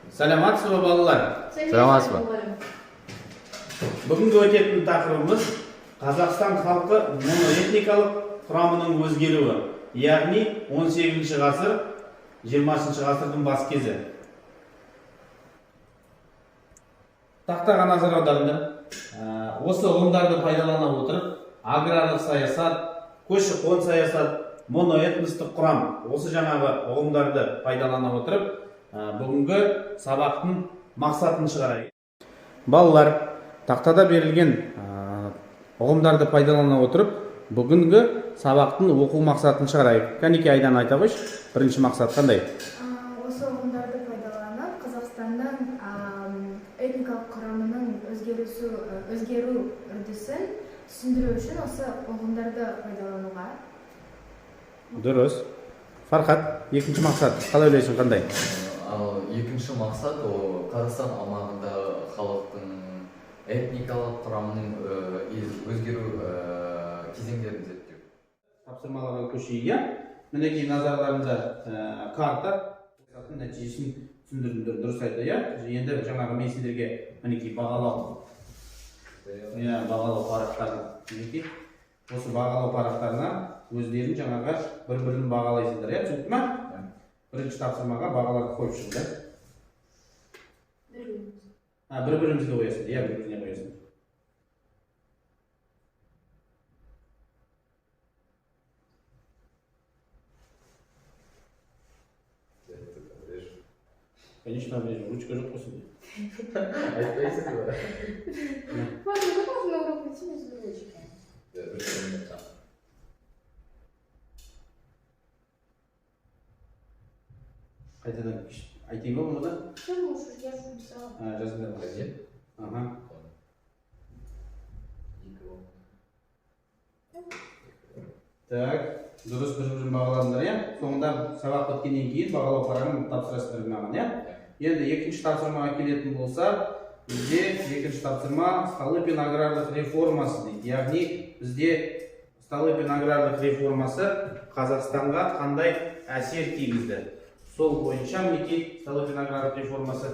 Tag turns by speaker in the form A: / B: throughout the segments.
A: Саламатсыз ба, балалар?
B: Саламатсыз ба?
A: Бүгінгі өтетін тақырыбымыз Қазақстан халқы моноэтникалық құрамының өзгеруі, яғни 18 ғасыр, 20 ғасырдың бас кезі. Тақтаға назар аударыңдар. Осы ұғымдарды пайдалана отырып, аграрлық саясат, көші-қон саясат, моноэтностық құрам, осы жаңағы ұғымдарды пайдалана отырып, бүгінгі сабақтың мақсатын шығарайық. Балалар, тақтада берілген ұғымдарды пайдалана отырып, бүгінгі сабақтың оқу мақсатын шығарайық. Кәнекей, Айдан, айта қойшы, бірінші мақсат қандай?
C: Осы ұғымдарды пайдаланып, Қазақстанның этникалық құрамының өзгеру үрдісін түсіндіру үшін осы ұғымдарды пайдалануға.
A: Дұрыс. Фархат, екінші мақсат қалай ойлайсың, қандай?
B: Ал екінші мақсат ол Қазақстан аумағындағы халықтың этникалық құрамының өзгеру кезеңдерін зерттеу.
A: Тапсырмаларға көшейік, иә. Мінекей, назарларыңда карта нәтижесін түсіндірдіңдер, дұрыс айтты, иә. Енді жаңағы мен сендерге, мінекей, бағалау, иә, бағалау парақтарын, мінекей, осы бағалау парақтарына өздерің жаңағы бір бірін бағалайсыңдар, иә. Түсінікті ма? Бірінші тапсырмаға бағаларды қойып шығыңдар. А, бір бірімізге қоясыңдар, иә, бір біріне қоясыңдар. Конечно, обрежем. Ручка жоқ қой сенде.
B: Айтпайсың ба?
C: Ладно, как можно на урок прийти без ручки?
B: Ручка.
A: Қайтадан айтайын ба бұны да?
C: Все, можешь, я же написала.
A: А, жазыңдар ма?
B: Один.
A: Аха.
B: Екі балл.
A: Так, дұрыс, бір бірін бағаладыңдар, иә. Соңында, сабақ біткеннен кейін, бағалау парағын тапсырасыздар маған, иә. Енді екінші тапсырмаға келетін болсақ, бізде екінші тапсырма Столыпин аграрлық реформасы дейді. Яғни бізде Столыпин аграрлық реформасы Қазақстанға қандай әсер тигізді? Сол бойынша, мінекей, Столыпин аграрлық реформасы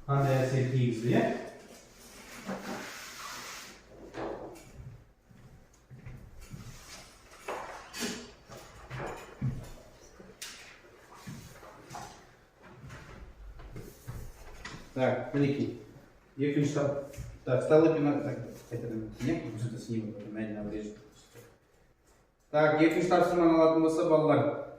A: қандай әсер тигізді, иә? Так, мінекей. Екінші так, Столыпин, так, қайтадан иә, это снимок, мәнін обрежет. Так, екінші тапсырманы алатын болса, балалар,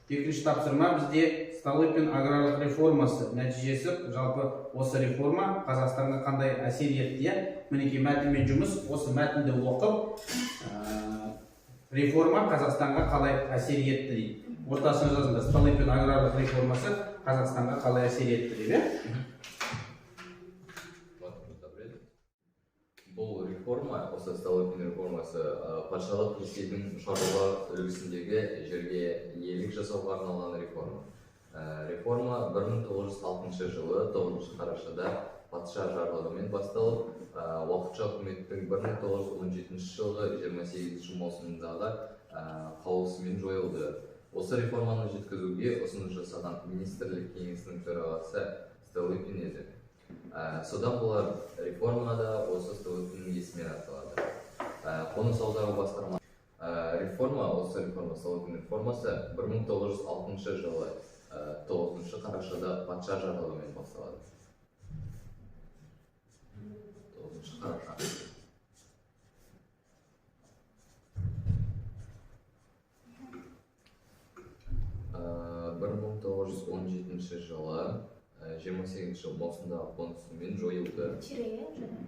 A: екінші тапсырма бізде Столыпин аграрлық реформасы нәтижесі, жалпы осы реформа Қазақстанға қандай әсер етті, иә? Мінекей, мәтінмен жұмыс, осы мәтінді оқып, реформа Қазақстанға қалай әсер етті дейді. Ортасына жазыңдар, Столыпин аграрлық реформасы Қазақстанға қалай әсер етті деп, иә?
B: Вот, просто обрезать. Бұл реформа, осы Столыпин реформасы, патшалық Ресейдің шаруа үлгісіндегі жерге иелік жасауға арналған реформа. Реформа 1906 жылы 9 қарашада патша жарлығымен басталып, уақытша үкіметтің 1917 жылғы 28 маусымындағы қаулысымен жойылды. Осы реформаны жеткізуге ұсыныс жасаған министрлік кеңесінің төрағасы Столыпин еді. Содан болар, реформа да осы Столыпиннің есімімен аталады. Қоныс аудару басқарма. Реформа, осы реформа, Столыпин реформасы 1906 жылы 9 қарашада патша жарлығымен басталады. 9 қараша. 1917 жылы 28 маусымдағы қонысымен жойылды.
C: Тире, иә, жаңа.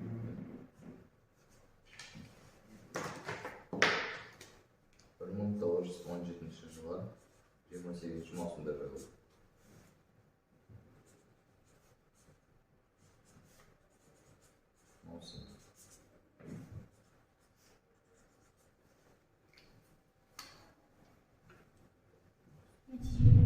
B: 1917 жылы 28 маусымда жойылды. Маусым.
C: Нәтижелері.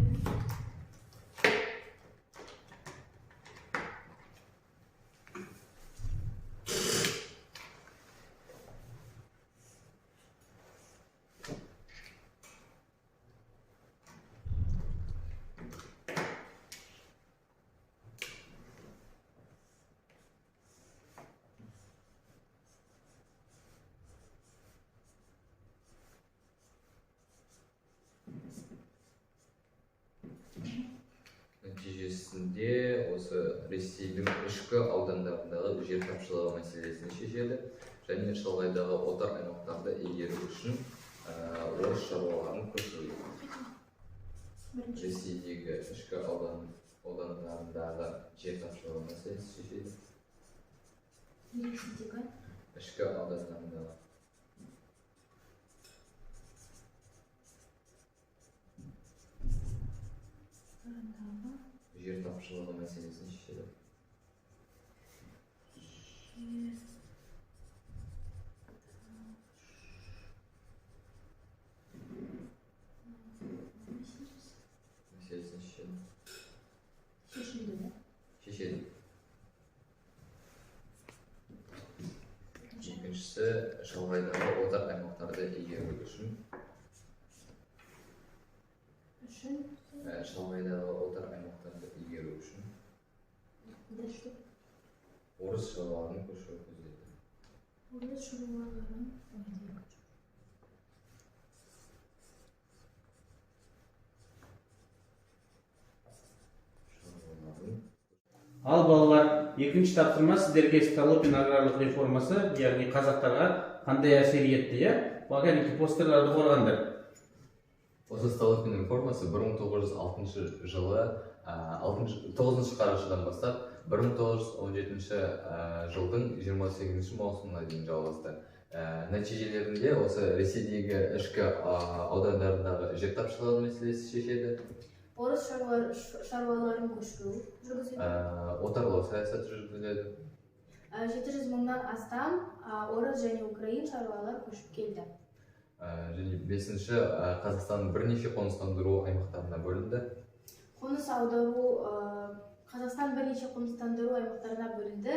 B: Нәтижесінде осы Ресейдің ішкі аудандарындағы жер тапшылығы мәселесін шешеді және шалғайдағы отар аймақтарды игеру үшін орыс шаруаларын көшіреді.
C: Бірінші.
B: Ресейдегі ішкі аудандарындағы жер тапшылығы мәселесі шешеді.
C: Ресейдегі
B: Ішкі аудандарындағы жер тапшылығы мәселесін шешеді.
C: Жер
B: Мәселесін шешеді.
C: Шешілді, да?
B: Шешеді. Екіншісі, шалғайдағы отар аймақтарды игеру үшін
C: Үшін.
B: Шалғайдағы отар аймақтарды игеру үшін
C: Дальше что?
B: орыс шаруаларын көшіру көзделді.
C: Орыс шаруаларын. Ой, это екінші.
B: Шаруаларын
A: Ал, балалар, екінші тапсырма сіздерге: Столыпин аграрлық реформасы, яғни қазақтарға қандай әсер етті, иә? Кәдімгі постерларды қорғандар.
B: Осы Столыпин реформасы 1906 жылы 9 қарашадан бастап 1917 жылдың 28 маусымына дейін жалғасты. Нәтижелерінде осы Ресейдегі ішкі аудандарындағы жер тапшылығы мәселесі шешеді.
C: Орыс шаруаларын көшіру жүргізеді.
B: Отарлау саясаты жүргізіледі.
C: 700 мыңнан астам орыс және украин шаруалар көшіп келді.
B: Және бесінші, Қазақстан бірнеше қоныстандыру аймақтарына бөлінді.
C: Қоныс аудару, Қазақстан бірнеше қоныстандыру аймақтарына бөлінді.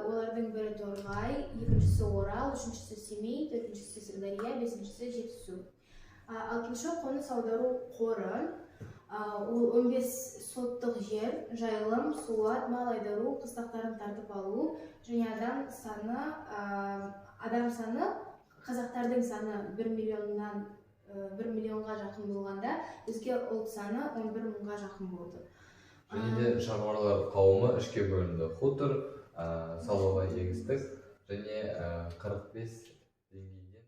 C: Олардың бірі Торғай, екіншісі Орал, үшіншісі Семей, төртіншісі Сырдария, бесіншісі Жетісу. Алтыншы, қоныс аудару қоры. Ол 15 соттық жер, жайылым, суат, мал айдару, қыстақтарын тартып алу және адам саны, қазақтардың саны 1 миллионнан 1 миллионға жақын болғанда, өзге ұлт саны 11 мыңға жақын болды.
B: Және де шаруалар қауымы үшке бөлінді: хутор, салалы егістік және 45 деңгейден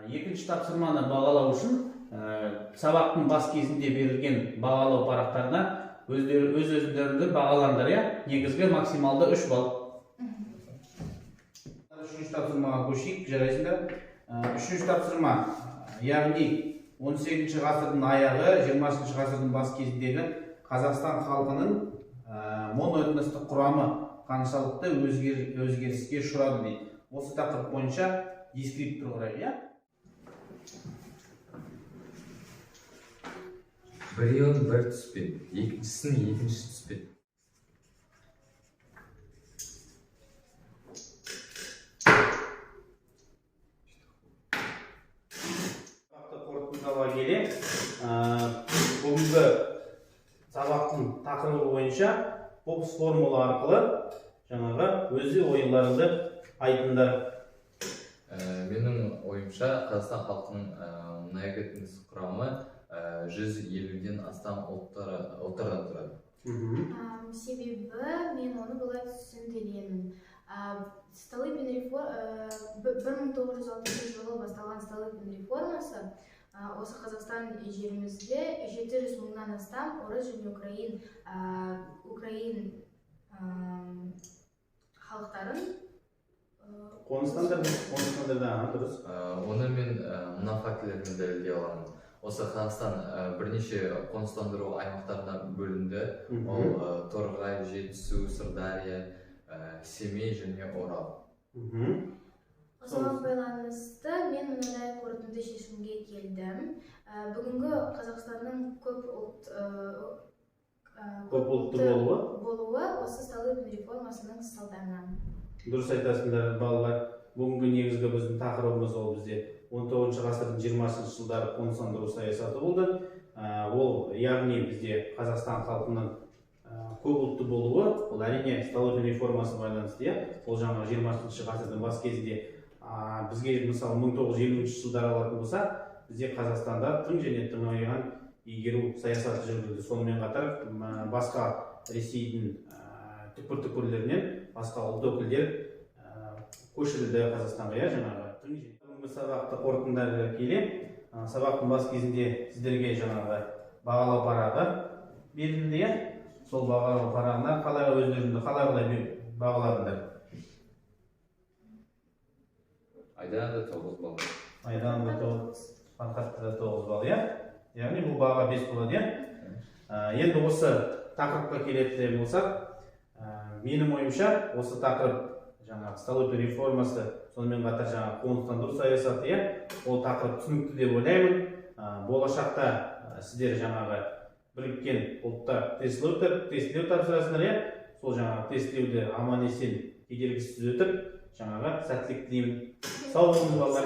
A: Екінші тапсырманы бағалау үшін сабақтың бас кезінде берілген бағалау парақтарына өздері өз өздеріңді бағалаңдар, иә? Негізгі максималды 3 балл. Үшінші тапсырмаға көшейік, жарайсыңдар. Үшінші тапсырма, яғни 18 ғасырдың аяғы, 20 ғасырдың бас кезіндегі Қазақстан халқының моноэтностық құрамы қаншалықты өзгеріске ұшырады дейді. Осы тақырып бойынша дескриптор құрайық, иә?
B: Біреуін бір түспен, екіншісін екінші түспен.
A: Сабақты қорытындыла келе, бүгінгі сабақтың тақырыбы бойынша бокс формула арқылы жаңағы өз ойларыңды айтыңдар.
B: Менің ойымша, Қазақстан халқының моноэтностық құрамы 150-ден астам ұлттардан тұрады.
C: Себебі мен оны былай түсіндіремін. Столыпин 1906 жылы басталған Столыпин реформасы осы Қазақстан жерімізде 700 мыңнан астам орыс және украин халықтарын
A: Қоныстандырды, қоныстандырды, аха, дұрыс.
B: Оны мен мына фактілермен дәлелдей аламын. Осы Қазақстан бірнеше қоныстандыру аймақтарына бөлінді. Ол Торғай, Жетісу, Сырдария, Семей және Орал.
C: Осыған байланысты мен мынадай қорытынды шешімге келдім. Бүгінгі Қазақстанның
A: көп ұлтты болуы
C: болуы осы Столыпин реформасының салдарынан.
A: Дұрыс айтасыңдар, балалар. Бүгінгі негізгі біздің тақырыбымыз ол бізде 19 ғасырдың 20 жылдары қоныстандыру саясаты болды. Ол, яғни, бізде Қазақстан халқының көп ұлтты болуы, ол, әрине, Столыпин реформасы байланысты, иә. Ол жаңағы 20 ғасырдың бас кезінде, бізге, мысалы, 1950 жылдары алатын болсақ, бізде Қазақстанда тың және тыңайған Игеру саясаты жүргізілді. Сонымен қатар басқа Ресейдің түкпір түкпірлерінен басқа ұлт өкілдер көшірілді Қазақстанға, иә. Жаңағы бүгінгі сабақты қорытындылай келе, сабақтың бас кезінде сіздерге жаңағы бағалау парағы берілді, иә. Сол бағалау парағына қалай, өздеріңді қалай қалай бағаладыңдар?
B: Айдана да 9 балл.
A: Айдана да 9, Фархатта да 9 балл, иә. Яғни бұл баға 5 болады, иә. Енді осы тақырыпқа келетін болсақ, менің ойымша, осы тақырып, жаңағы Столыпин реформасы, сонымен қатар жаңағы қоныстандыру саясаты, иә, ол тақырып түсінікті деп ойлаймын. Болашақта сіздер жаңағы Біріккен Ұлттар тестілеу тапсырасыңдар, иә. Сол жаңағы тестілеуді аман есен кедергісіз өтіп, жаңағы сәттілік тілеймін. Сау болыңыз, балалар.